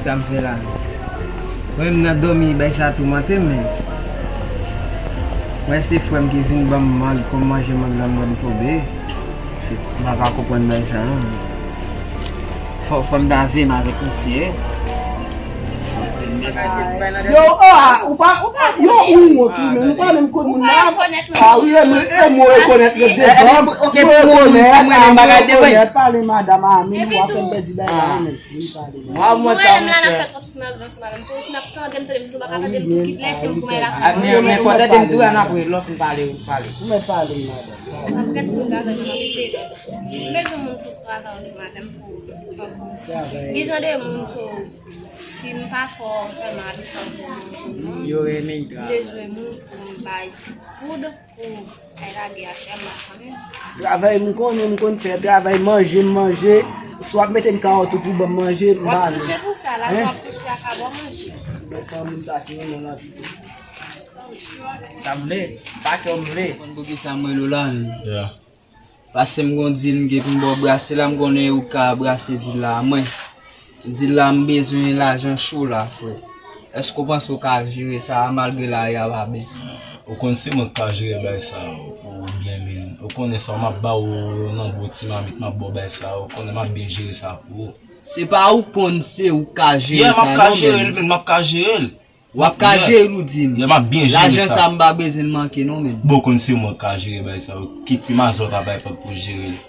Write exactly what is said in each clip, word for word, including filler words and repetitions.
Sa m fè la menm? Mwen menm nan dòmi, bay sa toumante m, men. Mwen se frè m ki vin ban m mang, kòm manje mang la m wè m tonbe. M pa ka konprann bay sa non. Fò, fò m ta veye m avèk misye. Yo, oh, ah, ou pa, ou pa, yo, ou wont, wi, men ou pa menm konn moun nan. Ah, wi, e mo, e mo rekonèt yo devan. Ok, pou moun, si mwen menm bagay devan. Pale madanm, ah, men ou ap fè m pèdi bagay, men. Mwen menm la, n ap fè twòp simagrans, madanm. So, si n ap tande m, tande m, si nou pa ka tande m, pou ki lè se m pou mwen la. Ah, men, men fò tande m tou, an apre, lè w fin pale, ou pale. Ou mèt pale, madanm. Ap gad si m ka fè sa, m ap eseye. M bezwen moun pou travay ansanm avè m pou, pou, pou. Gen jan de moun, so, si m pa fò vrèman abitye avè moun, yo renmen travay. M bezwen moun pou m bay ti poud pou ay lage asyèm la kanmenm. Travay, m konnen, m konn fè travay, manje, m manje. Si w ap mete m kawòt ou pou ban m manje, m ba nou. W ap touche pou sa, lajan w ap touche a ka ba w manje. Mwen pa moun sa ki renmen lavi. Sa m vle, pa kè w m vle. Konn poukisa m rele w la, menm? Yeah. Paske m gon dil m gen pou m ba w brase la, m konnen ou ka brase dil la a mwen. Dil la, m bezwen lajan cho la, frè. Èske w panse w ka jere sa a malgre lari a pa byen? Ou konn se mwen k ka jere bagay sa yo pou ou byen, men ou konnen sa m ap ba ou nan gwo ti mamit, m ap ba w bagay sa yo, ou konnen m ap byen jere sa pou ou. Se pa ou konn, se ou k ka jere sa non, men. Yeah, m ap ka jere l, men m ap ka jere l. W ap ka jere l, ou di m. Yeah, m ap byen jere sa. Lajan sa m pa bezwen l manke non, men. Bon, konn se mwen k ka jere bagay sa yo. Ki ti mazòt ap bay pòt pou jere l.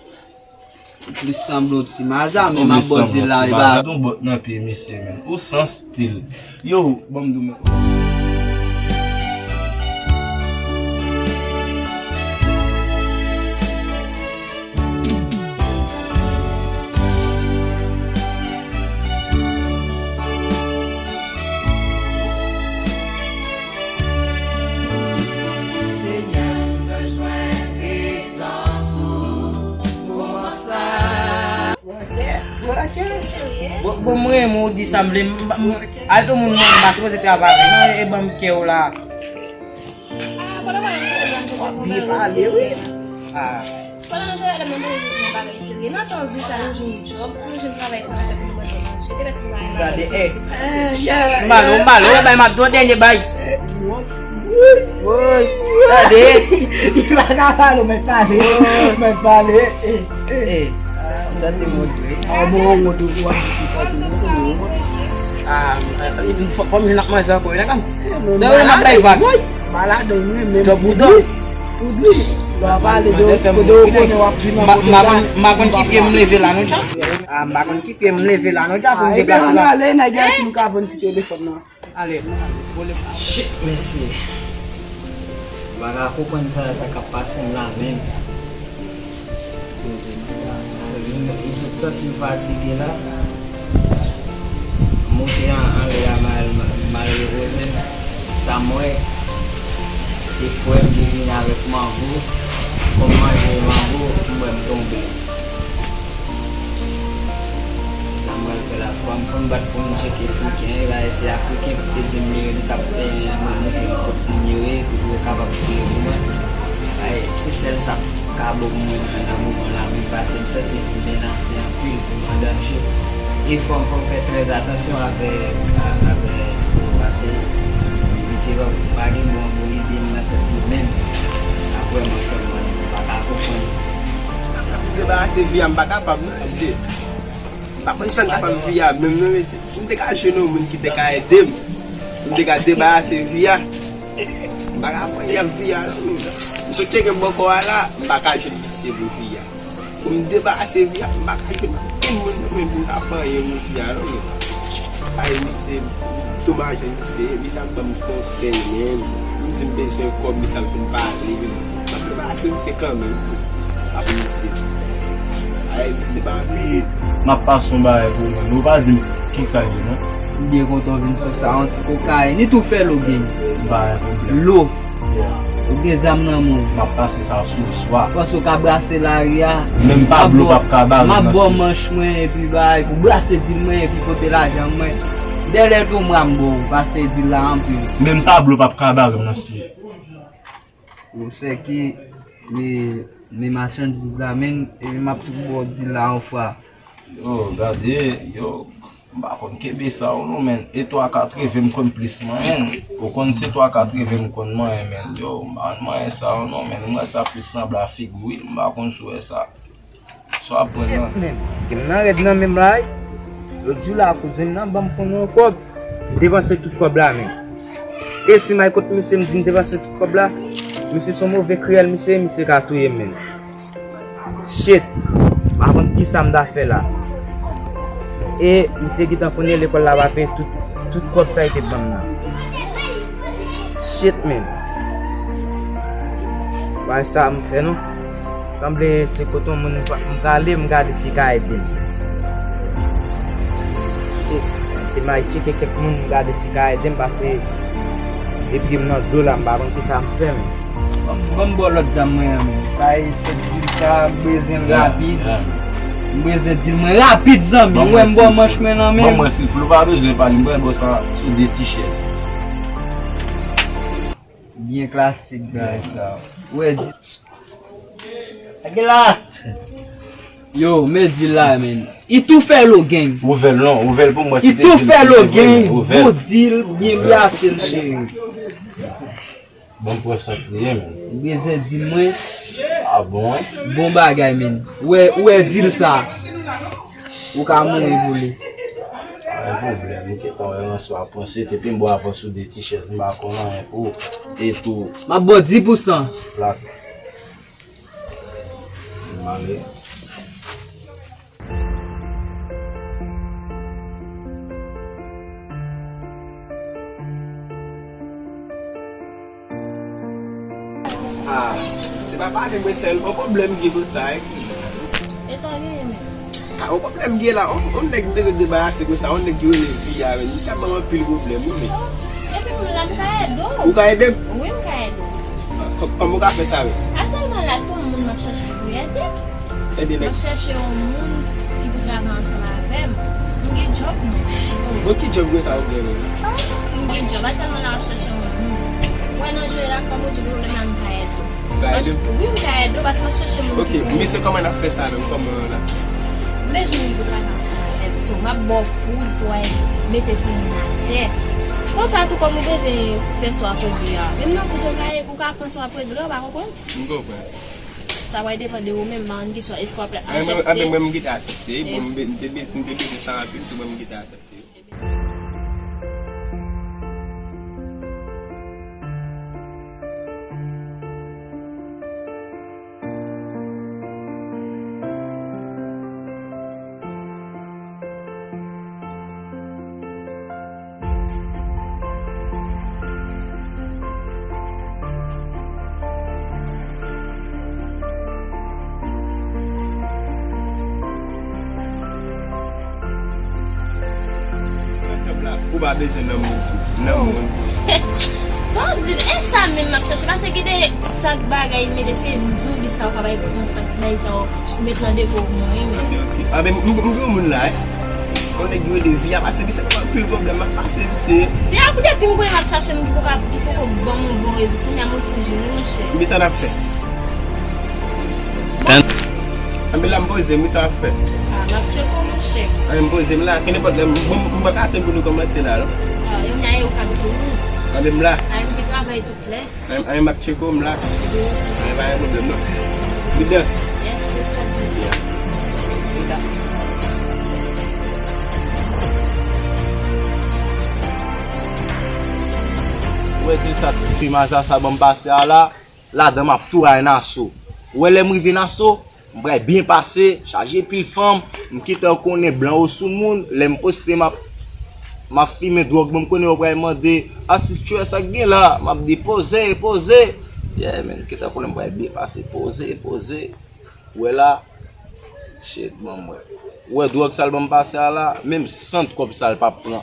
Ou plis sanble yon ti maza, men m ap ba w di l la, e pa. Ou plis sanble yon ti maza. Yon bòt nan pye misye, men. Ou san stil. Yo, ban m di w, men. Senyè, m bezwen presans ou moman sa. Bon, bon, m renmen w di sa m vle. M, m, al tou moun, mwen, m pa sipoze travay non, e ban m kè w la. W ap byen pale, wi. Ah. Gade, eh. M ale, m ale, w bay m ap di w dènye bay. Woy, gade. Li pa ka pale, w mèt pale. Mèt pale. Eh, eh. Eh, sa ti moun vre. Ah, bon, w wont ou ap di se sa tou. Ah, fò, fò m jwenn ap manje ankò, wi, la, kanm. Tande w, m ap bay vag. Malad, wi, men. Djòb ou dò. Poud wi. Lè w pale de, de w konnen w ap vin nan kote la. M pa konn ki pye m leve la, non, tja. Ah, m pa konn ki pye m leve la, non, tja, pou m deplase la. Ah, ebyen, ann ale, nèg yo, si nou ka vann ti telefòn nan. Ale, vole. Shit, mesye. M pa ka konprann sa, sa k ap pase m la, menm. M sot santi m fatige la. M moute an, anlè a, m al, m al repoze m. Sa m wè, se frè m ki vini avèk mango. Kòm manje mango, m wè m tonbe. Sa m pral fè la, fò m, fò m bat pou m tcheke Afriken, e la, se Afriken ki te di m li, li t ap, eh, montre m kot moun yo ye, pou yo kapab touye pou mwen. Ay, se sèl sa k ka bon pou mwen nan moman la, men pase m santi m menase anpil, m an danje. E fò m, fò m fè trè atansyon avèk, a, avèk Flo, pase misye pa, pa gen bon, bon ide nan tèt li menm. Sa vrèman fè m mal, m pa ka konprann. Sa fè m debarase vi a, m pa kapab non, mesye. M pa konn sa m t ap ap vi a menm non, mesye. Si m te ka jwenn yon moun ki te ka ede m, m te ka debarase vi a. M pa ka fè anyen ak vi a non, men. M sot tcheke bò kò a la, m pa ka jwenn misye pou vi a. Pou m debarase vi a, m pa ka jwenn okenn moun non, men, pou m ka fè anyen pou vi a non, men. Ay, misye, domaje misye, misye ap ban m konsèy menm. M di m bezwen kòb, misye ap vin pale. M ap debarase misye kanmenm. Ap misye. Ay, misye pa vini. M ap pase yon bagay pou ou, men ou pa di m kisa l ye, non. M byen kontan w vin sou sa, yon ti kokayin. Li tou fè lo gen. M pa gen pwoblèm. Lo. Ou gen zam nan men w. M ap pase sa sou ou swa. Paske w ka brase lari a. Menm Pablo p ap ka bare m nan sou. M ap ba w manch mwen epi bay, ou brase dil mwen epi pote lajan mwen. Dèlè tou mwa m ba w, pase dil la anpil. Menm Pablo p ap ka bare m nan sou. Ou sèke, men, men machandiz la, men, epi m ap tou ba w dil la yon fwa. Yo, gade, yo, m pa konn kenbe sa yo non, men. E twa katrevyen m konn plis manyen. Ou konn se twa katrevyen m konn manyen, men. Yo, m pa konn manyen sa yo non, men. M wè sa plis sanble a figi w, wi. M pa konn si w wè sa. Sa w ap pran nan. Shit, men. Gen m nan rèd nan men m la, wi. Yo di w la, kouzen nan ban m konn yon kòb. M depanse tout kòb la, men. E si m al kot misye, m di m depanse tout kòb la, misye se yon move kriyèl, misye, misye ka touye m, men. Shit. M pa konn kisa m ta fè la. E misye gentan konnen lekòl la pa peye tout, tout kòb sa li te ban m nan. Shit, men. Bagay sa m fè non. Sanble se kote yon moun m prale, m gade si ka ede m. Shit. Te m al tcheke kèk moun, m gade si ka ede m, paske epi m nan dlo la, m pa konn kisa m fè, men. Ban m, ban m ba w lòt zam mwen an, men. Bay sèt dil sa, m bezwen l rapid. M bezwen dil mwen rapid, zanmi. Ou wè m ba w manch mwen nan men. Ban mwen silvouplè, ou pa bezwen pale, m pral ba w sa sou de ti chèz. Byen klasik, bagay sa. Ou wè di. Gade la. Yo, men dil la, men. I tou fè lo gang. Ouvè l non, ouvè l pou mwen si te dil. I tou fè lo gang, bon dil, byen brase l, cheri. Bon, pran sa kriye, men. Bezwen di mwen. Sa bon, wi. Bon bagay, men. Ou wè, ou wè dil sa. Ou ka mouri pou li. Pa gen pwoblèm, m gentan wè ranswa pran se te pi bon avan sou de ti chèz, m pa konn anyen pou ou. E tou. M ap ba w dis pousan. Plak. Male. Ah, se pa pale mwen sèl, on pwoblèm gen konsa, e. E sa w genyen menm? Ah, on pwoblèm gen la, on, on nèg m bezwen debarase konsa, on nèg ki rele Viya, men. Misye ap ban m anpil pwoblèm, wi, men. Epi m la, m ka ede w. Ou ka ede m? Wi, m ka ede w. Kò-, kòman w ka fè sa, men? Aktyèlman la, se yon moun m ap chache pou ede. Ede nèg. M ap chache yon moun ki pou travay ansanm avè m. M gen djòb mwen. Bon, ki djòb gen sa ou gen la? M gen djòb. Aktyèlman la, m ap chache yon moun. Ou wè nan je la, fò m di w, lè m ka ede w. Ou ka ede m? Wi, m ka ede w, paske m ap chache moun ki pou. Ok, men se kòman n ap fè sa menm, kòman la? M bezwen moun ki pou travay ansanm avè m. So, m ap ba w poud pou w al mete poud moun atè. Konsa tou, kòm ou bezwen fè swa pou de a. Menm nan poud yo pa ye, ou ka pran swa pou de a, ou pa konprann? M konprann. Sa va depann de ou menm, pa konn ki swa, èske w ap aksepte? Anben, mwen, m gentan aksepte. Bon, m be-, m te be-, m te bezwen sa anpil tou, mwen, m gentan aksepte. Ou pa bezwen nan moun tou. Nan moun. Sa w di, e sa menm m ap chache, paske gen de sak bagay mete se zoubi sa yo ka bay pran sak ti bagay sa yo met nan depo pou mwen, wi, men. Anben, m, m gen yon moun la, wi. Yon nèg yo de vi a pase, misye ban m anpil pwoblèm, m ap pase, misye. Se a pou depi m konnen m ap chache moun ki poko, ki poko ban m yon bon rezon. Kounye a m osi jwenn, monchè. Men sa n ap fè. Anben la, m poze m, wi, sa w ap fè. A, m ap tcheke w, monchè. Anben, m poze m la, kenenpòt lè, m, m, m pa ka atann pou nou kòmanse la, non. A, yon nèg yo ka tou, wi. Anben, m la. A, m te travay tout lè. Anben, anben, m ap tcheke w, m la. Wi. Anben, pa gen pwoblèm, non. Vide. Yes, se sa. Ou wè di sa, ti maza sa ban m pase a la. Ladan m ap tou ray Naso. Ou wè lè m rive Naso, m pral byen pase, chaje pil fanm, m gentan konnen blan yo sou moun, lè m poste m ap, m ap fimen dwòg, bon, m konnen yo pral mande, atis tchwè sa k gen la, m ap di poze, poze. Yeah, men, m gentan konnen m pral byen pase, poze, poze. Ou wè la, shit, bon, m wè. Ou wè dwòg sa l ban m pase a la, menm sant kòb sa l p ap pran.